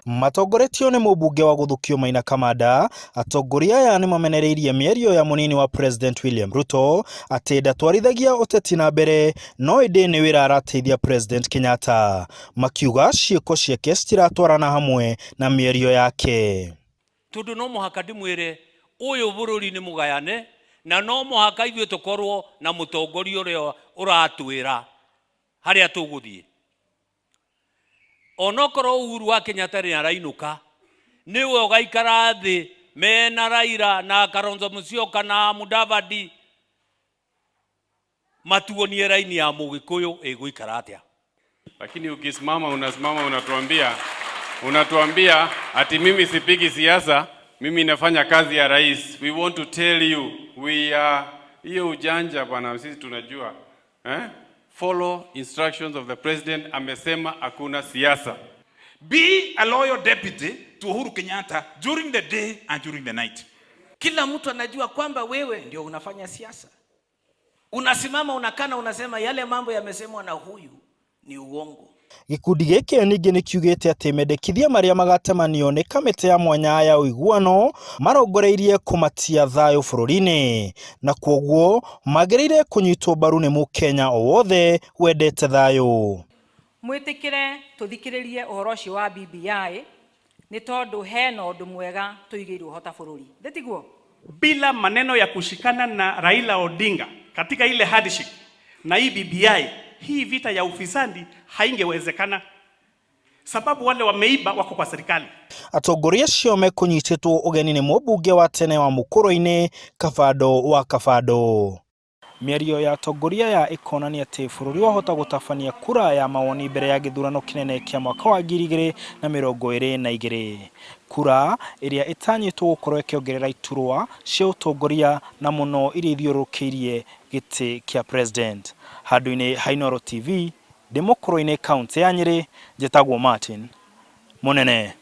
Matongoretio nĩ mũmbunge wa gũthukio Maina Kamanda, atongoria aya nĩ mamenereirie mĩario ya mũnini wa President William Ruto atĩ ndatwarithagia ũteti na mbere no ĩndĩ nĩ wĩra arateithia President Kenyatta, makiuga ciĩko ciake citiratwarana hamwe na mĩario yake. Tondũ no mũhaka ndĩmwĩre ũyũ bũrũri nĩ mũgayane, na no mũhaka ithuĩ tũkorwo na mũtongoria ũrĩa ũratwĩra harĩa tũgũthiĩ. Onokorwo Uhuru wa Kenyatta nĩ arainũka, nĩwe ũgaikara thĩ mena Raila na Kalonzo Musyoka na Mudavadi matuonie raini ya Mũgĩkũyũ ĩgũikara atĩa. Lakini ukisimama unasimama unatuambia ati mimi sipigi siasa, mimi nafanya kazi ya rais. We want to tell you we are hiyo ujanja bwana, sisi tunajua eh? Follow instructions of the president. Amesema hakuna siasa. Be a loyal deputy to Uhuru Kenyatta during the day and during the night. Kila mtu anajua kwamba wewe ndio unafanya siasa. Unasimama unakana, unasema yale mambo yamesemwa na huyu ni uongo. Gĩkundi gĩkĩ ningĩ nĩ kiugĩte atĩ mendekithia marĩa magatemanio nĩ kamĩtĩ ya mwanya ya ũiguano marongoreirie kũmatia thayũ bũrũri-inĩ na kwoguo magĩrĩire kũnyitwo mbaru nĩ mũkenya o wothe wendete thayũ. Mwĩtĩkĩre tũthikĩrĩrie ũhoro ũcio wa BBI nĩ tondũ hena ũndũ mwega tũigĩirwo ho ta bũrũri, ndĩtiguo? Bila maneno ya kushikana na Raila Odinga katika ile handshake na hii BBI, hii vita ya ufisadi haingewezekana, sababu wale wameiba wako kwa serikali. Atongoria acio mekũnyitĩtwo ũgeni nĩ mũmbunge wa tene wa Mũkũrũ-inĩ Kabando wa Kabando. Mĩario ya atongoria aya ĩkonania atĩ bũrũri wahota gũtabania kura ya mawoni mbere ya gĩthurano kĩnene kĩa mwaka wa 2022. Kura ĩrĩa ĩtanyĩtwo gũkorwo ĩkĩongerera iturwa cia ũtongoria na mũno iria ithiũrũrũkĩirie gĩtĩ kĩa president. Handũ-inĩ ha Inooro TV, ndĩ Mũkũrũ-inĩ kaũntĩ ya Nyĩrĩ, njĩtagwo Martin Mũnene.